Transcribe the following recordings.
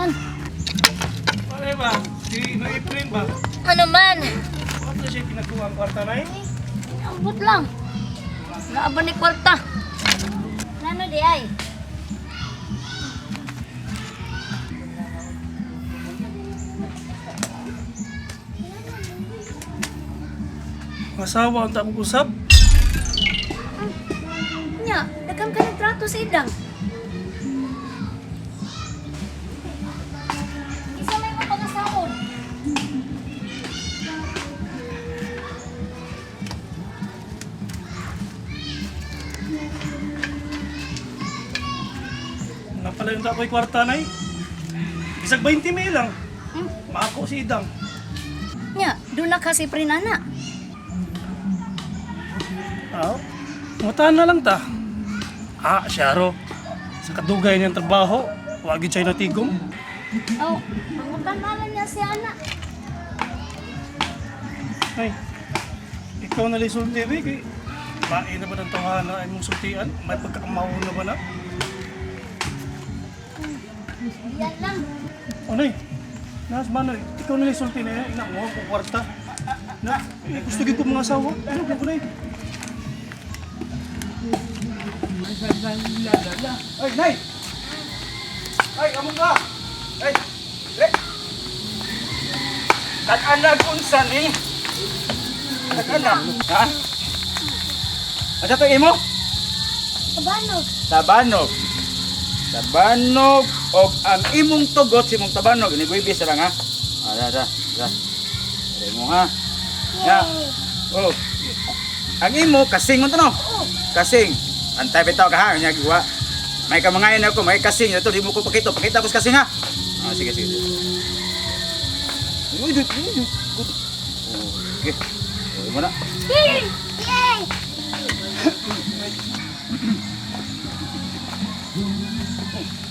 man. Ano ba? Si Noe ba? Ano man? Ano siya pinakuha ang kwarta na eh? Ambot lang. Naaba ni kwarta. Nano di ay? Masawa ang taong usap. Nya, daghan ka ng trato sa idang. Isa may mga pangasaon. Nga pala yung tako'y kwarta na eh. Isag 20 mil lang. Hmm? Maako si Idang. Nya, doon na kasi prinana. Ah, ngutaan na lang ta. Ah, siya ro. Sa kadugay niyang trabaho, wag yun siya natigom. Oh, pangutan na lang niya si ana. Ay, ikaw na lang sulti, eh. Kay, bae na ba ng tawhana ay mong sultian? May pagkakamaw na ba na? Yan lang. Ano eh? Nas, manoy, ikaw na lang sulti na yan. Ina mo, ako kwarta. Na, eh, gusto gid ko mga asawa. Ano ko na eh? Ay, Nay! Ay, among ka! Ay, le! Tag-anag unsa ni? Tag-anag, ha? Asa to imo? Tabanog. Tabanog. Tabanog og ang imong tugot sa imong tabanog ini guibis lang ha. Ah, da da da. Dere mo ha. Ya. Oh. Ang imo kasing mo to no? Kasing. Antay bitaw ka ha, nya giwa. May kamangayon ako, may kasing ito di mo ko pakita, pakita ko sa kasing ha. Ah, sige sige. Uy, dut, uy, dut. Good. Oh, sige. Oh, mo na. Yay! Yay!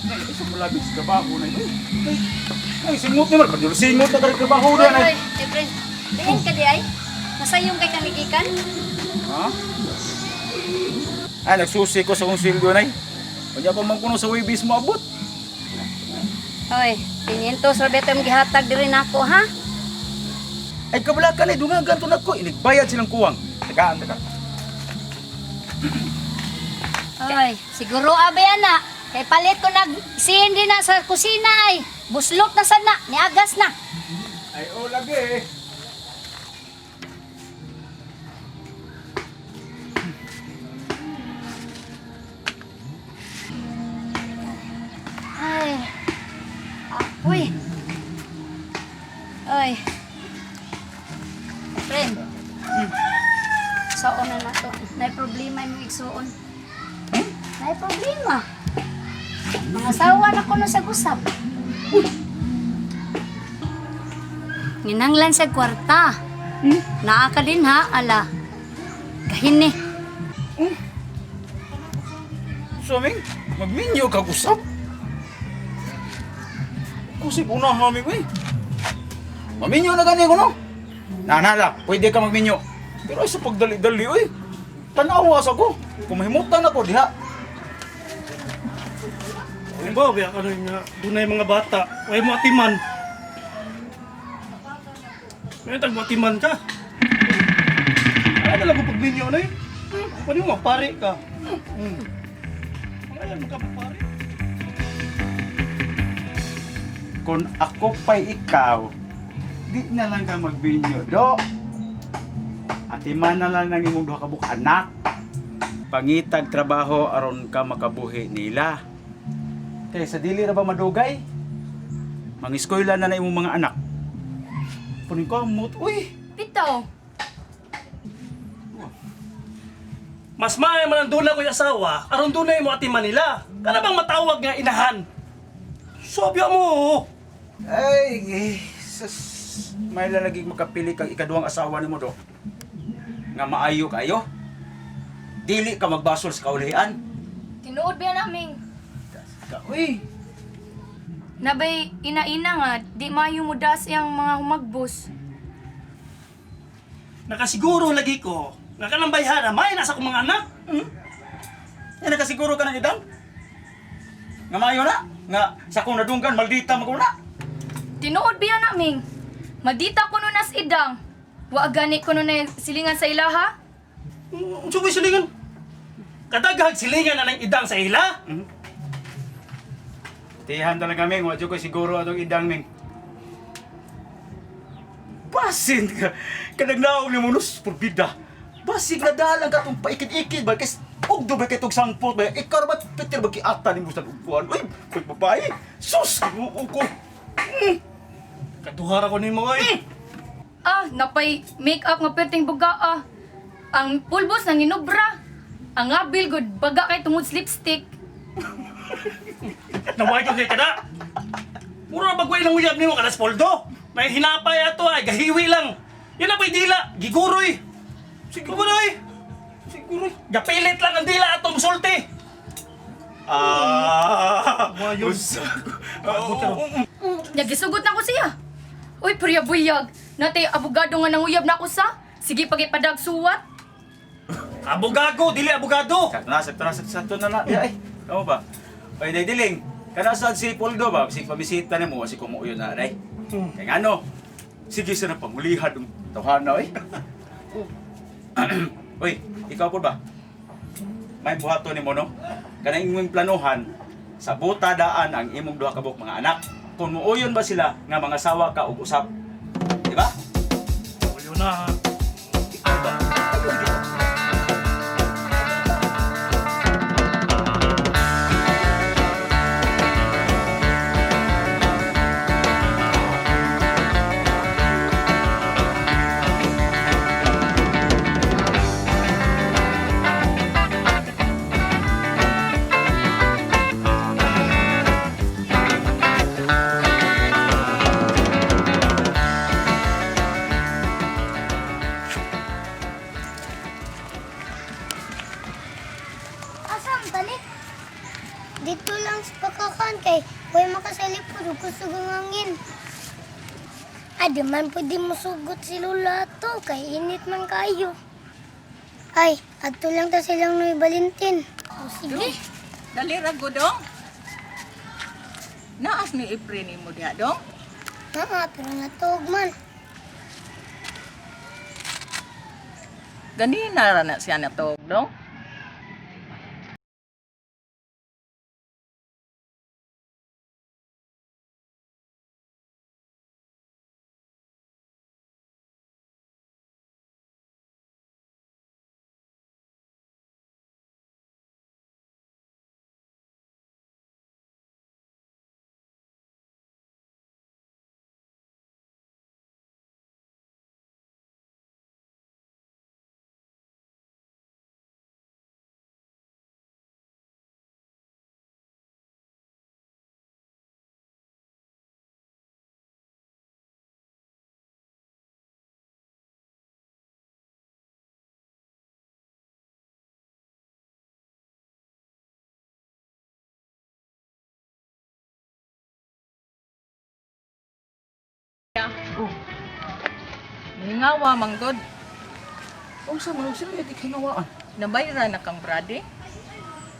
Ay, isa mo labig sa trabaho na ito. Ay, ay, singot naman. Pag singot na ka trabaho na. Oy, oy, Efren. Diin ka di ay? Nasayong kay kanigikan? Ha? Ay, nagsusi ko sa kong silgo na eh. Kanya pa man kuno sa webis mo abot. Oy, 500 ra beto imong gihatag diri nako ha? Ay, kabala ka na eh. Dunga ganto na ko. Inigbayad silang kuwang. Tagaan, taga. Oy, siguro abe ana. Kay palit ko nag sindi na sa kusina ay. Buslot na sana, niagas na. Ay, oh, lagi eh. Ay. Apoy. Oy. Friend. Soon na nato. Nay problema imong igsuon. Nay problema. Mga asawa na kuno sa gusap. Nginanglan sa kwarta. Naa ka din ha, ala. Kahini. Suming, magminyo kag usap. Kusip una hami ko eh. Maminyo na gani ko no. Nanala, pwede ka magminyo. Pero ay sa pagdali-dali oy. Tanawa sa ko. Kumahimutan ako diha. Ano ba, biya ka na nga, doon na yung mga bata. Huwag mo atiman. Ngayon, tag mo atiman ka. Ano talaga pagbinyo na eh? Pwede mo magpare ka. Hmm. Ayan, magkapagpare. Kung ako pa'y ikaw, di na lang ka magbinyo, do. Atiman na lang ng imong duha ka buok anak. Pangitag trabaho aron ka makabuhi nila. Kay sa dili ra ba madugay? Mangiskwela na na imong mga anak. Punin ko amot, uy. Bitaw. Mas maayo man ang dula ko'y asawa, aron dunay mo atiman nila. Kana bang matawag nga inahan? Sobyo mo! Oh. Ay, eh, sus. May lalagig makapili kang ikaduhang asawa nimo do. Nga maayo kayo. Dili ka magbasol sa kaulian. Tinuod ba naming? Ka, uy. Nabay ina-ina nga, di maayo mo das iyang mga humagbos. Nakasiguro lagi ko, nga kanang bayhana, may nasa akong mga anak. Hmm? Yan, nakasiguro ka ng idang? Nga maayo na. Nga sa akong nadunggan maldita man ko na. Tinuod biya na, Ming. Madita ko nun as idang. Wa gani ko nun na silingan sa ilaha. Unsa ba silingan? Kadaghag silingan anang idang sa ila. Tihan talaga Ming, wa jud ko siguro atong idang Ming. Basin ka. Kanag naong ni Munos purbida. Basin na dalang ka tong paikid-ikid ba kay ugdo ba kay tong sangpot ba ikaw ra ba Peter ba giata nimo sa upuan. Uy, uy babae. Sus, ginoo ko. Kaduhara ko nimo oy. Ah, napay make-up nga perting buga ah. Ang pulbos nang inubra. Ang abil gud baga kay tungod sa lipstick. Naway ko kay kada. Mura bagway lang uyab nimo kalas poldo. May hinapay ato ay gahiwi lang. Yan na pa'y dila, giguroy. Siguro oy. Siguro. Gapilit lang ang dila atong sulti. Ah, Wayo. usa. Oo. Nya gisugot na ko siya. Uy, priya buyag. Natay abogado nga nanguyab na ako sa. Sige pagipadag suwat. Abogago, dili abogado. Sakto na, sakto na, sakto, sakto na na. Ya, ay, tama ba? Ay, day diling. Kana sad si Poldo ba? Si pamisita nimo si kumuuyo na aray. Kay ngano? Sige sa na pangulihad ang tawhana oy. Oy, ikaw po ba? May buhaton nimo no? Kanang imong planuhan sa buta daan ang imong duha ka buok mga anak. Kung muuyon ba sila nga mga sawa ka og usap. Di ba? Uyo na. Ikaw ba? Ikaw ba? Asam tani? Dito lang sa pagkakan kay huwag makasalipod ug kusog ang hangin. Ay, di man pwede musugot si Lola to kay init man kayo. Ay, adto lang ta silang Noy Valentin. O sige. Dali ra gudong. Naas ni Ipre nimo diha dong. Naa, pero natuog man. Ganina ra na siya natuog dong. Ningawa manggod. Unsa man sila di kinawaan? Nabayra na kang brade.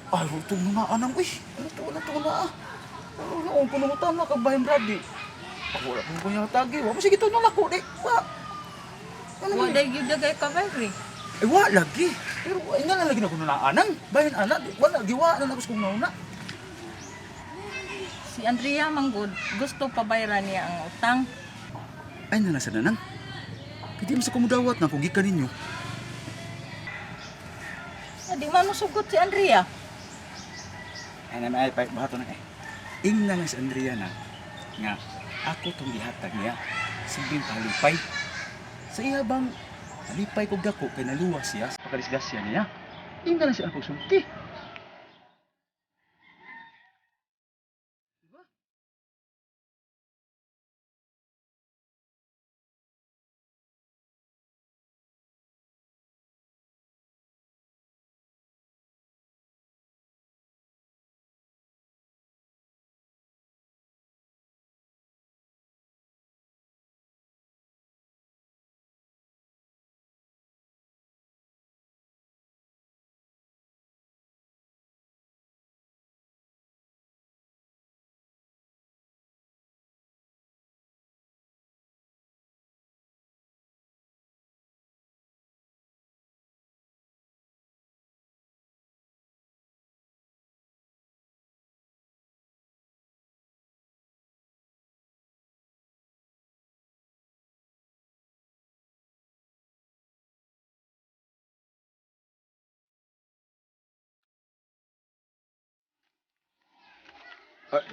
Ay, ito na anang, uy. Ano to, ano to na ah. Ano, ang panungutan na kag bahin Brady. Ako wala kong kunya tagi. Wa mo sige to na lako di. Wa. Ano Wa man? day gyud dagay ka bayri. Eh, wa lagi. Pero ay nga na lagi na kuno na anang. Bahin ana, di- wala giwa na nako kung nauna. Si Andrea manggod gusto pabayra niya ang utang. Ay na nasa nanang. Kaya di mo sa kumudawat na kung gikan ninyo. Ah, di man musugot si Andrea. Ay na ay pa bahato na eh. Ing na lang si Andrea na nga ako tong gihatag niya silbing palipay. Sa iya bang palipay kog dako kay naluwas siya sa pagkadisgrasya niya. Ing na lang siya ang pagsulti.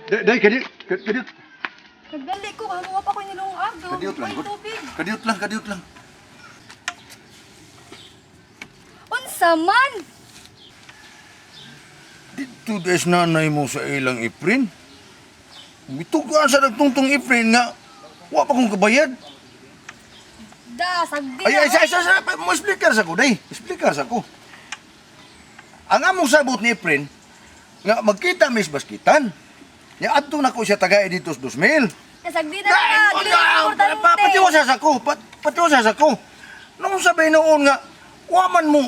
Day, kadiyot, kadiyot. Nagdali ko, kaya pa ko nilungag. Kadiyot lang, gud. Kadiyot lang, kadiyot lang. Unsa man? Dito des nanay mo sa ilang Efren. Mitugaan sa nagtungtong Efren nga, wa pa kong kabayad. Da, sagdi Ay, ay, sa, sa, sa, mo explicar sa ko, day. Explicar sa ko. Ang among sabot ni Efren, nga magkita mis baskitan. Ya adto na ko siya tagay dito sa 2000. Sagdi na lang. Dili na importante. Patiwasa sa ko, patiwasa sa ko. Nung sabay noon nga, waman mo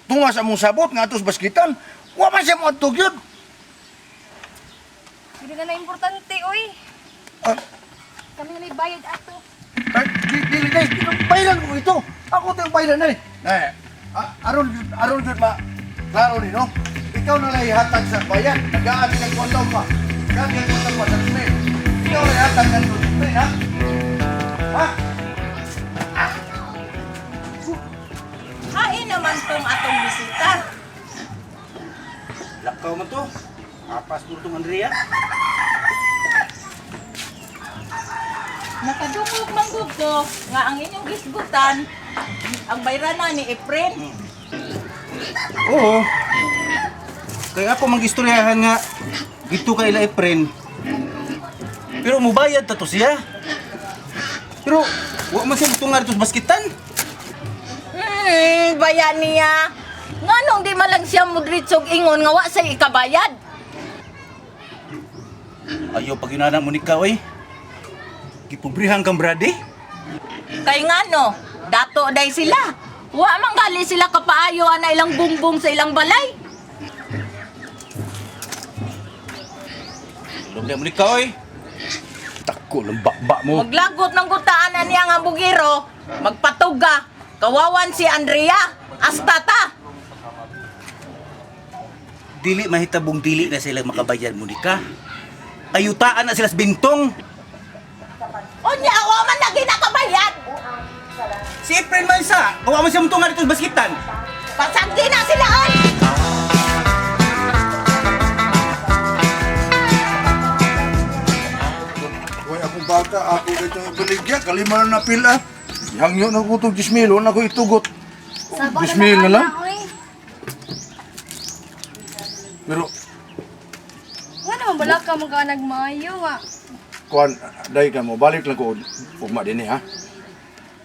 tunga sa among sabot nga atos baskitan, waman siya mo adto gyud. Dili na na importante, oy. Ah, Kami na may bayad ato. ay, dili day, baylan ko ito. Ako to yung baylan ay. Eh, aron aron jud ma klaro ni no. Ikaw na lang ihatag sa bayan. Nagaan kang kwantaw pa. Gaan kang kwantaw pa sa email. Ikaw na ihatag ng email, ha? Ha? Hain naman tong atong bisita. Lakaw man to. Apas mo tong Andrea. Nakadungog manggug ko nga ang inyong gisgutan ang bayrana ni Efren. Oo. Kaya ako mag-istoryahan nga dito kay ila Efren. Pero mubayad ta to siya. Pero wa man siya mutunga dito sa baskitan. Bayan niya. Nganong di man lang siya mudritsog ingon nga wa say ikabayad? Ayaw pag inana mo ni ka, oy. Gipobrihan kang brade. Kay ngano, dato day sila. Wa man gali sila kapaayo ana ilang bumbong sa ilang balay. Lumda mo ni ka, oy. Tako ng bakba mo. Maglagot ng gutaan na niya nga bugiro, magpatuga. Kawawan si Andrea, asta ta. Dili mahitabong dili na sila makabayad mo ni ka. Ayutaan na sila sa bintong. Unya, wa man lagi nakabayad. Si Efren man sa, kawa man siya mutunga dito sa baskitan. Pasagdi na sila oy. Uy, akong bata, ako dito baligya, kalima na napila. Hangyo na ko itong 10,000, wala ko itugot. Saba 10,000 na lang. oy. Pero, Nga naman wala ka mga nagmaayo nga. kuan, day ka mo, balik lang ko, ugma din eh, ha?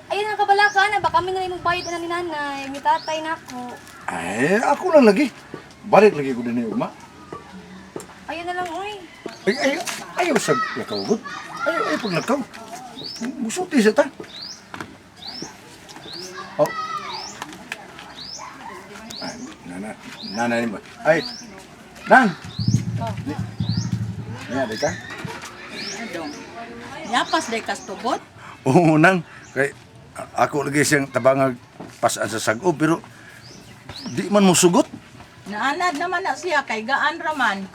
Ayun ang kabala ka na baka kami na imong bayad na ni nanay, ni tatay nako. Ay, ako lang lagi. Balik lagi ko din eh, ugma. Ayun na lang oy. Ay, ay, ayaw sa lakaw, gud. Ayaw, ayaw paglakaw. Musulti sa ta. Oh. Ay, nana, nanay mo. Ay, nang! Niya, di ka? Adong. Yapas day kastugot. Oo, nang. Kay, ako lagi siyang tabangag pasaan sa sag-o, pero di man mo sugot. Naanad naman na siya kay gaan raman.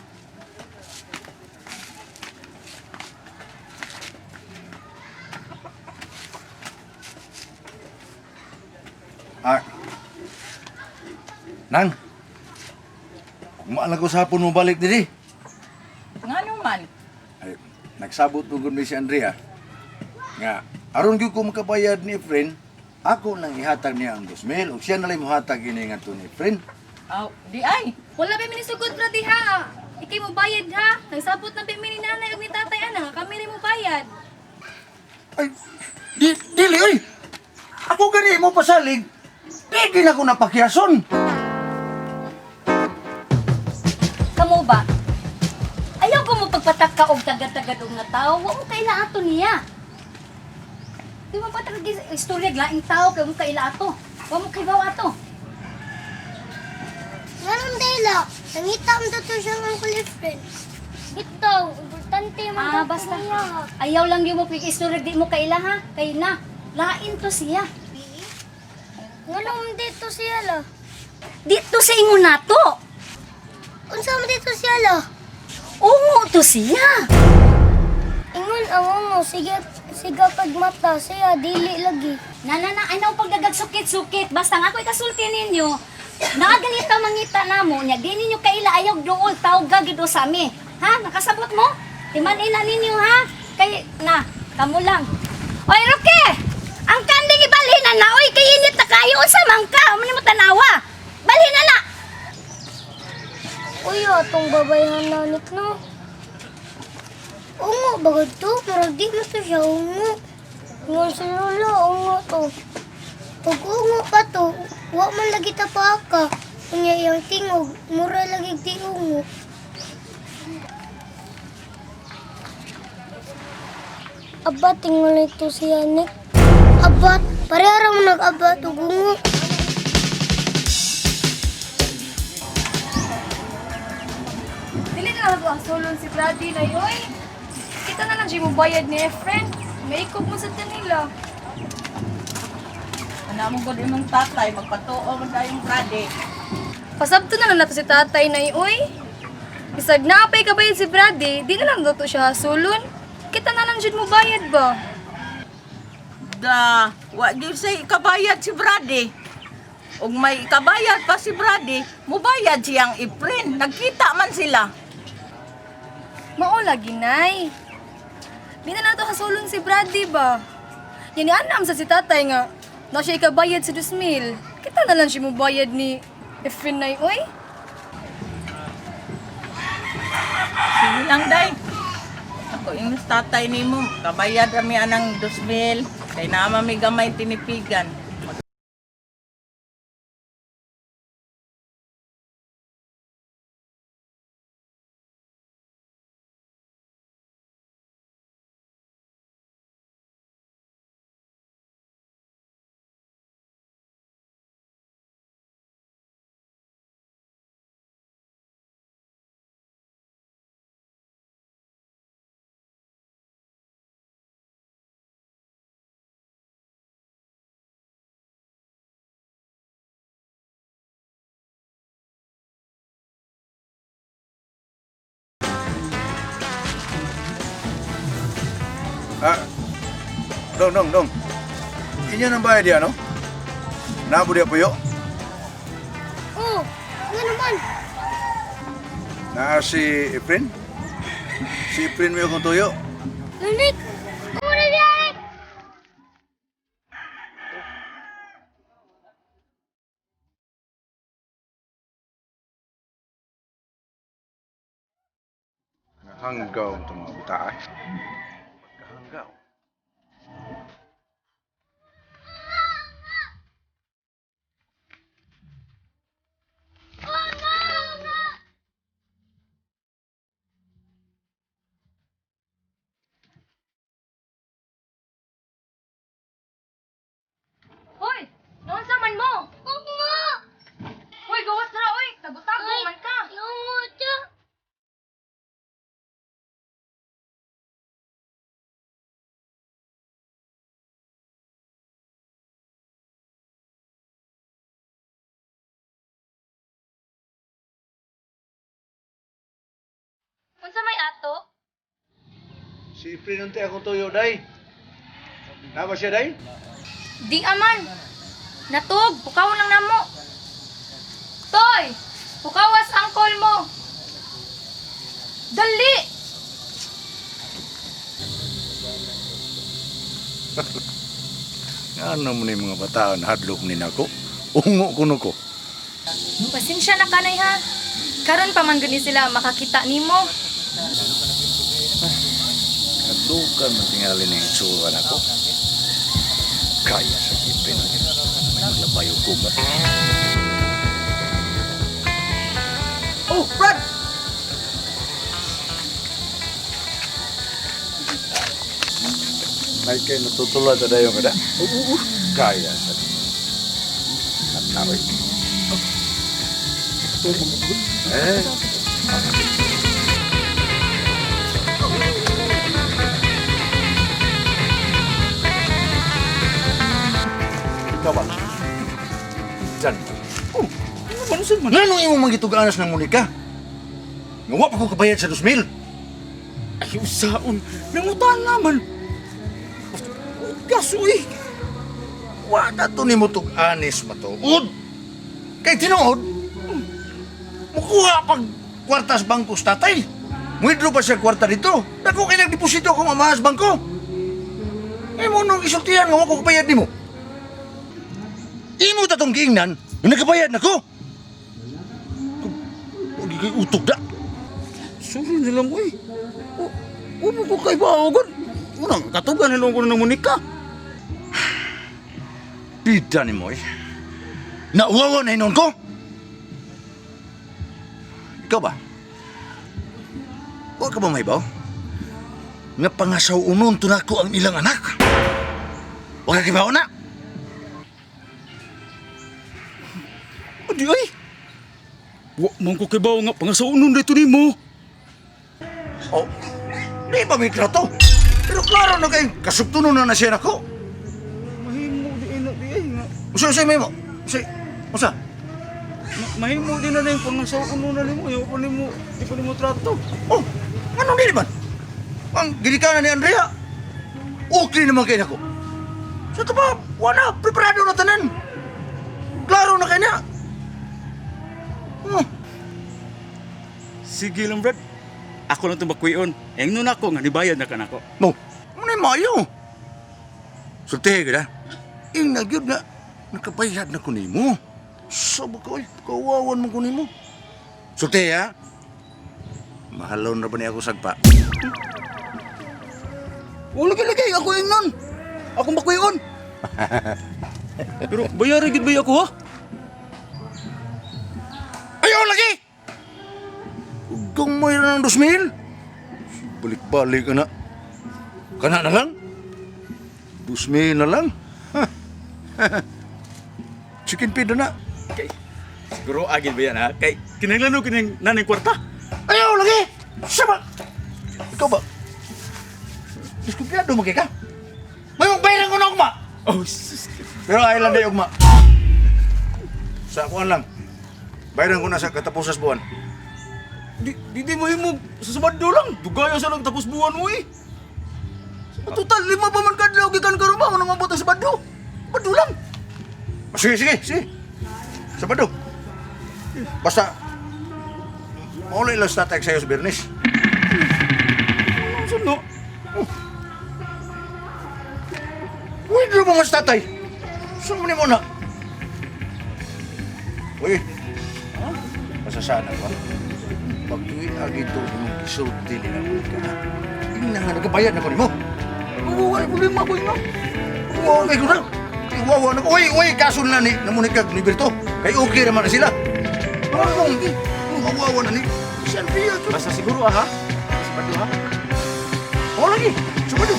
Ah. Nang, kumaan ko sa hapon mo balik diri. Ngano man? Ay, nagsabot mo gud ni si Andrea. Nga, aron gyud ko makabayad ni Efren, ako nang ihatag niya ang 2,000 ug siya na lang mohatag ini ngadto ni Efren. Aw, di ay. Wala ba minisugod bro di ha? Ikay mo bayad ha? Nagsabot na mi ni nanay ug ni tatay ana nga kami rin mo bayad. Ay, di, dili oy. Ako gani mo pasalig. Di gid ako napakiyason. Kamo ba? Ayaw ko mo pagpataka og tagad-tagad og nga tao. Wa mo kaila ato niya. Di mo pataka istorya laing tao kay mo kaila ato. Wa mo kaybaw ato. Ganun dayla, nangita ang dato siyang Uncle Efren. Ito, importante man Ah, daw basta. niya. Ayaw lang yung mo pig istorya di mo kaila ha. Kay na lain to siya. Nganong dito siya la? Dito sa ingon nato. Unsa man dito siya la? Ungo to siya. Ingon ang ungo, sige, siga pagmata, siya dili lagi. Na na na anaw pagdagag sukit-sukit basta nga ako'y kasulti ninyo. Naaganita mangita namo nya di ninyo kaila ayaw duol tawga gid sa ami. Ha? Nakasabot mo? Timan ina ninyo ha? Kay, na, kamo lang. Oy, Roque! Ang kanding ibalhin na na, oy, kay init na kayo, unsa man ka, mo mo tanawa. Balhin na na! Uy, atong babayhan na ulit, no? Ungo, bagod to. Pero di mo to siya ungo. Ngon si Lola, ungo to. Pag ungo pa to, wa man lagi ta pa ka. Unya iyang tingog, mura lagi di ungo. Aba, tingol ito si Anik. Abat, pareha ra mo nag-abat og ungo. Dili na lang ang sulon si Brady na yoy. Kita na lang siya mo bayad ni Efren. May ikog mo sa kanila. Ana mo gud imong tatay magpatuo man tayong brade. Pasabto na lang nato si tatay na oy. Bisag naapay kabayad si Brady, di na lang daw to siya sulon. Kita na lang jud mo bayad ba? Da, wa gyud say ikabayad si Brady. Ug may ikabayad pa si Brady, mubayad siyang Efren. Nagkita man sila. Mao lagi nay. Di na nato hasulon si Brady ba? Yan ni anam sa si tatay nga na siya ikabayad sa 2,000. Kita na lang siya mo bayad ni Efren nay oy. Sige lang day. Ako yung tatay nimo, kabayad rami anang 2,000. Kay naa mi gamay tinipigan. Ah, dong, dong, dong. Inyo nang bayad diya, no? Nabo diya puyo. Oh, nga naman. Na si Efren. Si Efren mo akong tuyo. Lunik, ungo na siya, Anik. Hanggaw itong mga buta, eh. Hanggaw. Hoy, noon sa man mo? Ungo! Hoy, gawas ra oy. Tago-tago man ka. Ungo siya. Unsa may ato? Si Efren unti akong tuyo, day. Naba siya, day? Di aman. Natug, pukaw lang namo. Toy, pukawas ang call mo. Dali! Ano mo ni mga bataan, hadlok ni nako. Ungo kuno ko. Pasensya na kanay ha. Karon pa man gani sila makakita nimo. Kadlukan man tingali ng itsura nako. Kaya sa Efren. May maglabay og kumot. Oh, Brad! May kay natutulad na dayon kada. Oo, kaya sa Naroy. Eh, Ikaw ba? Diyan. Oh, ano man? Nganong imong mangituganas ng Monica? Nga wa pa ko kabayad sa 2,000. Ay, usaon. Nangutan naman. Kaso eh. Wa na to nimo tug-anis matuod. Kay tinuod, mukuha pag kwartas bangko sa tatay. Withdraw pa siya kwarta dito. Dako kay nagdeposito akong amahan sa bangko. Eh mo nung isultihan nga wa ko kabayad nimo. Imo ta tong giingnan, nga nakabayad nako. Huwag kay utok da. Sorry na lang, uy. Umo ko kay baogon. Unang katugan na lang ko na Monica. Bida ni mo eh. Nauwawa na inon ko. Ikaw ba? Huwag ka ba may baw? Nga pangasaw unon tunako ang ilang anak. Huwag ka kibaw na. Adi ay. Wa man ko kibaw nga pangasaunon dito nimo. Oh, di ba may trato? Pero klaro na kay kasugtunon na na siya nako. Mahimo di ina di ay nga. Usa usa may mo. Usa. Usa. Mahimo din na yung pangasaunon na nimo. Ayaw pa nimo, di pa nimo trato. Oh, ano di man? Ang ginikanan ni Andrea. Okay naman kay nako. Sa ito pa, wala, preparado na tanan. Klaro na kay na. Oh, Sige lang, Brad. Ako lang itong bakwion. Eng nun ako, nga nibayad na ka nako. mo, ano yung mayo? Sultihe ka na. Ing nagyod na, nakabayad na ko nimo. Sabo ko, ay, kawawan mo ko nimo. Sultihe ha? Mahalon na ba niya ako sagpa? O, lagi lagi, ako yung nun. Akong bakwion. Pero bayari gid ba ako ha? Ayaw lagi! Kung mayroon ng 2,000, balik-balik ka na. Kana na lang? 2,000 na lang? Chicken feed na na. Kay, siguro agil ba yan ha? Kay, kinahanglan ko kining nanay kwarta. Ayaw lagi! Sama! Ikaw ba? Diskumpiyado mo kay ka? May magbayaran ko na ugma! Oh, sus. Pero ay lang day ugma. Sa kuan lang. Bayaran ko na sa katapusas buwan. Di, di, di mahimo sa Sabado lang. Dugaya sa lang tapos buwan mo eh. Sa total, 5 pa man kadlaw gikan karon ba? Ano mabot ang Sabado? Sabado lang. Sige, sige, sige. Sabado. Basta, maulay lang sa tatay sa'yo sa Bernes. Ano saan no? Uy, di mo nga sa tatay. Saan mo ni mo na? Uy, pasasana ba? Pagtuwi agi ito, imong gisulti nila ko ka na. Hindi na nga nagkabayad na ko nimo. Oo, wala problema ko yun. Wow, kay ko na. Wow, na. Uy, uy, kaso na ni namunikag ni Berto. Kay okay naman na sila. Ano kung mawawa na ni si Andrea. Basta siguro ah ha? Sabado ha? Oh, lagi. Sabado.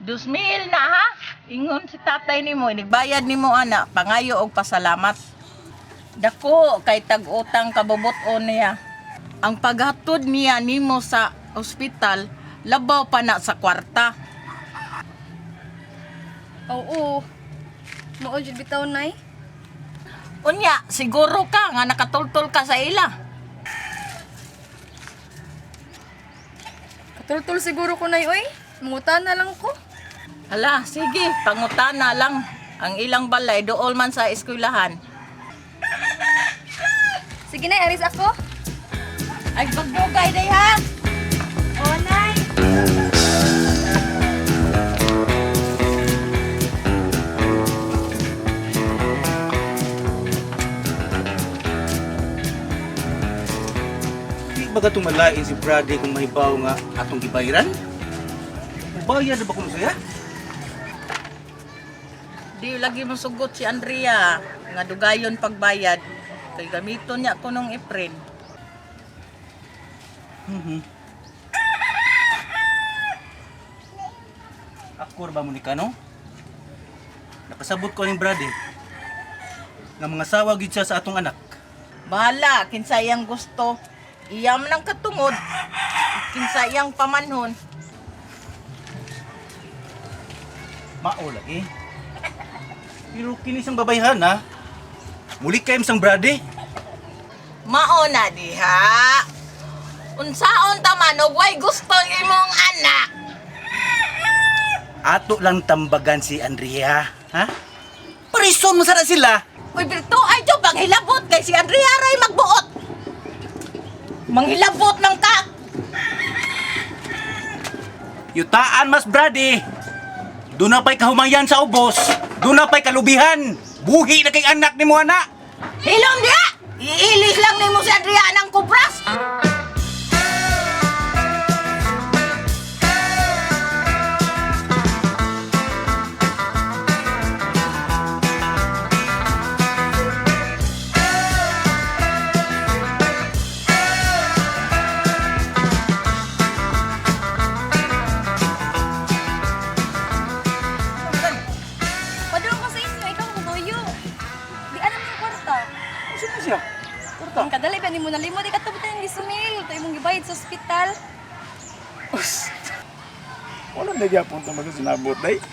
2,000 na ha. Ingon si tatay nimo, inigbayad nimo ana, pangayo og pasalamat. Dako kay tag-utang kabubut-on niya. Ang paghatod niya nimo sa ospital, labaw pa na sa kwarta. Oo. Mao jud bitaw nay. Unya, siguro ka nga nakatultol ka sa ila. Katultol siguro ko nay oy. Mangutana lang ko. Hala, sige, pangutana lang. Ang ilang balay dool man sa eskwelahan. Sige nay, aris ako. Ay, pagdugay day ha. Oo nay. Di ba ka tumalain si Brady kung mahibaw nga atong gibayaran? Mubayad na ba kung siya? Di lagi mosugot si Andrea nga dugayon pagbayad kay gamiton niya ko nung April. Ako ra ba mo ni Kano? Nakasabot ko ning Brad eh. Nga mga sawa gyud siya sa atong anak. Bahala, kinsa iyang gusto. Iya man ang katungod. Kinsa iyang pamanhon. Mao lagi. Pero kini siyang babayhan ha. Muli kayom sang Brad eh. Mao na diha. Unsaon ta man og way gusto imong anak. Ato lang tambagan si Andrea, ha? Parison mo sana sila. Uy, Berto, ay jo, panghilabot kay si Andrea ray magbuot. Manghilabot ng ka. Yutaan mas Brad eh. Doon na pa'y kahumayan sa ubos. Doon na pa'y kalubihan. Buhi na kay anak ni mo anak. Hilom diha! Iilis lang nimo si Andrea ng kubras. Padulong ko sa inyo, ikaw ang tuyo. Di alam yung kwarta. Sino siya? Kwarta. Ang kadali ba nimo nalimot di katubutan ni Sumil, to imong gibayad sa ospital. Wala na gyapon ta mga sinabot day.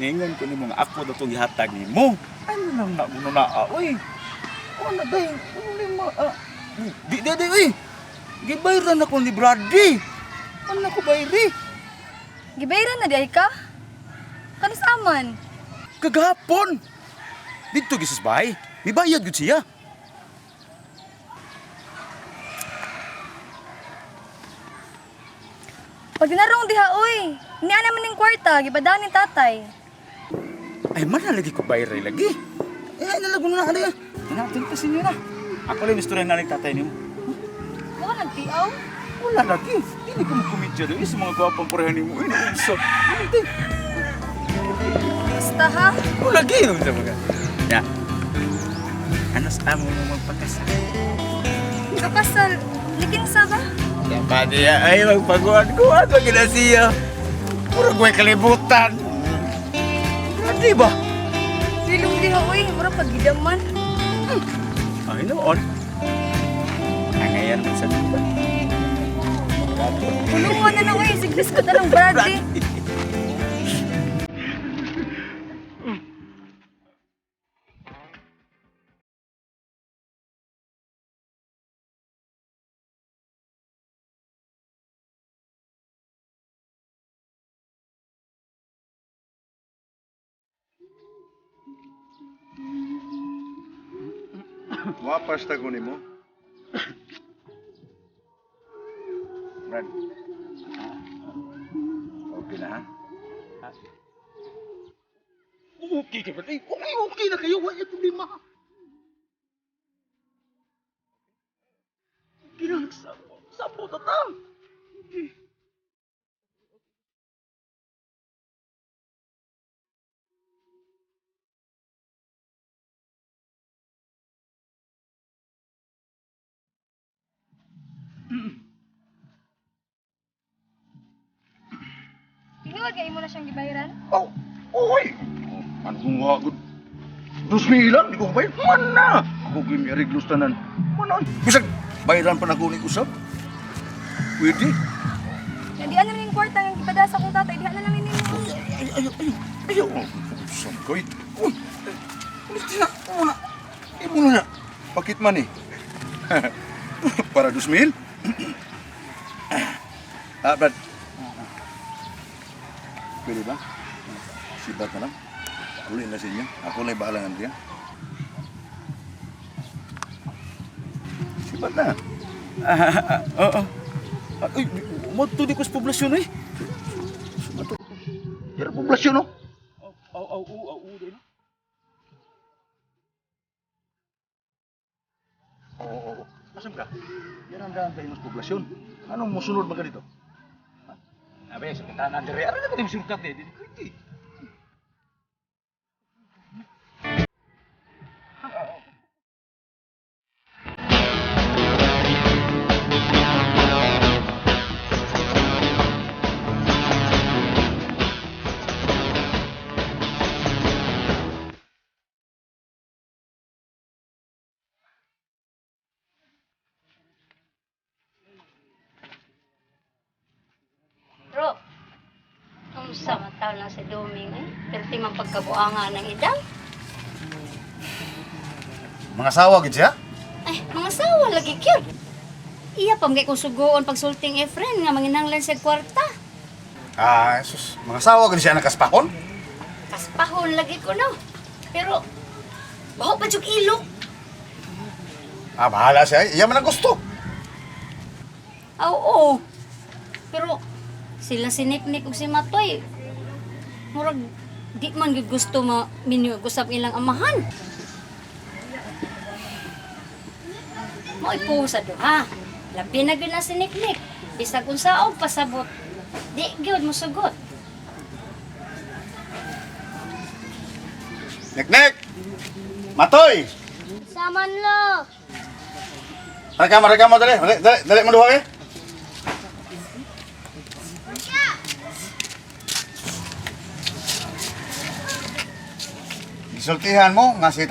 Ningon ko nimo nga ako datong gihatag nimo. Ano lang na mo na oy. Wala day, ano ni ma ah. Di di di oy. Gibayran ako ni Brady. Ano ko bayri? Gibayaran na di ay ka? Kanis aman? Kagahapon. Didto gisus bay. Mibayad gud siya. Pag dinarong diha oy, niya naman ning kwarta, gipadaan ni tatay. Ay man na lagi ko bayri lagi. Eh ay nalago na na. Natin kasi niyo na. Ako lang istorya na ni tatay nimo. Wa ka nagtiaw? Wala lagi. Dili ko magkomedya doon sa mga gwapang pareha nimo. Ay, naunsa. Ano din? Basta ha. Wala lagi. Unsa mga. Ya. Ano sa amo mo magpakasal? Kapasal, likinsa ba? Pwede ya. Ay, magpaguan-guan. Pag na siya. Puro ko'y kalibutan. Di ba? Silong diha oy, mura pagidaman. Ay, noon. Angayan man sa diba. Pulungan na lang oy, siglis ko na lang Brady. Wapas ta ko nimo. Brad. Okay na ha? Okay ka ba? Ay, okay, okay na kayo. Wala problema. Okay na. Sabo, sabo ta ta. Tinuod nga imo na siyang gibayaran? Oh, oy! Ano kung wa gud? 2,000 lang, di ko bayad. Man na! Ako gyud mi ariglos tanan. Man na. Bisag bayaran pa na ko ni usab. Pwede. Di ano ning kwarta nga gipada sa akong tatay, diha na lang ninyo. Ay, ay, ay, ay, ay, usab ko. Uy, ulit na, una. Imo na na. Pakit man eh. Para 2,000? Ah, Brad. Pwede ba? Sibat na lang. Uli na sa inyo. Ako lang bahala ng Andrea. Sibat na. Oo. Ay, mo di ko sa poblasyon eh. Yara poblasyon, no? Aw, aw, aw, aw, aw, Oo, oo, oo. Asan ka? Yan ang daan tayo mas poblasyon. Anong musunod ba ka dito? Abe, sa kita na dire. Ano na ba sulkat eh? Di pwede. Sa mataw lang si Doming eh. Perti man pagkabuanga ng idang. Mga sawa gid siya? Ay, mga sawa lagi cute. Iya pa mga kong sugoon pagsulting Efren nga manginanglan siya kwarta. Ah, sus, mga sawa gid siya nakaspakon. Kaspahon lagi ko no. Pero baho pa jud ilok. Ah, bahala siya. Iya man ang gusto. Ah, oo. Pero sila si Niknik ug si Matoy. Murag di man gyud gusto ma minyo usab ilang amahan. Mo'y sa duha. Labi na gyud na si Niknik. Bisag unsa og pasabot. Di gyud mosugot. Neknek! Matoy! Saman lo. Reka mo, dali. Dali, dali, dali mo duha eh. Gisultihan mo nga si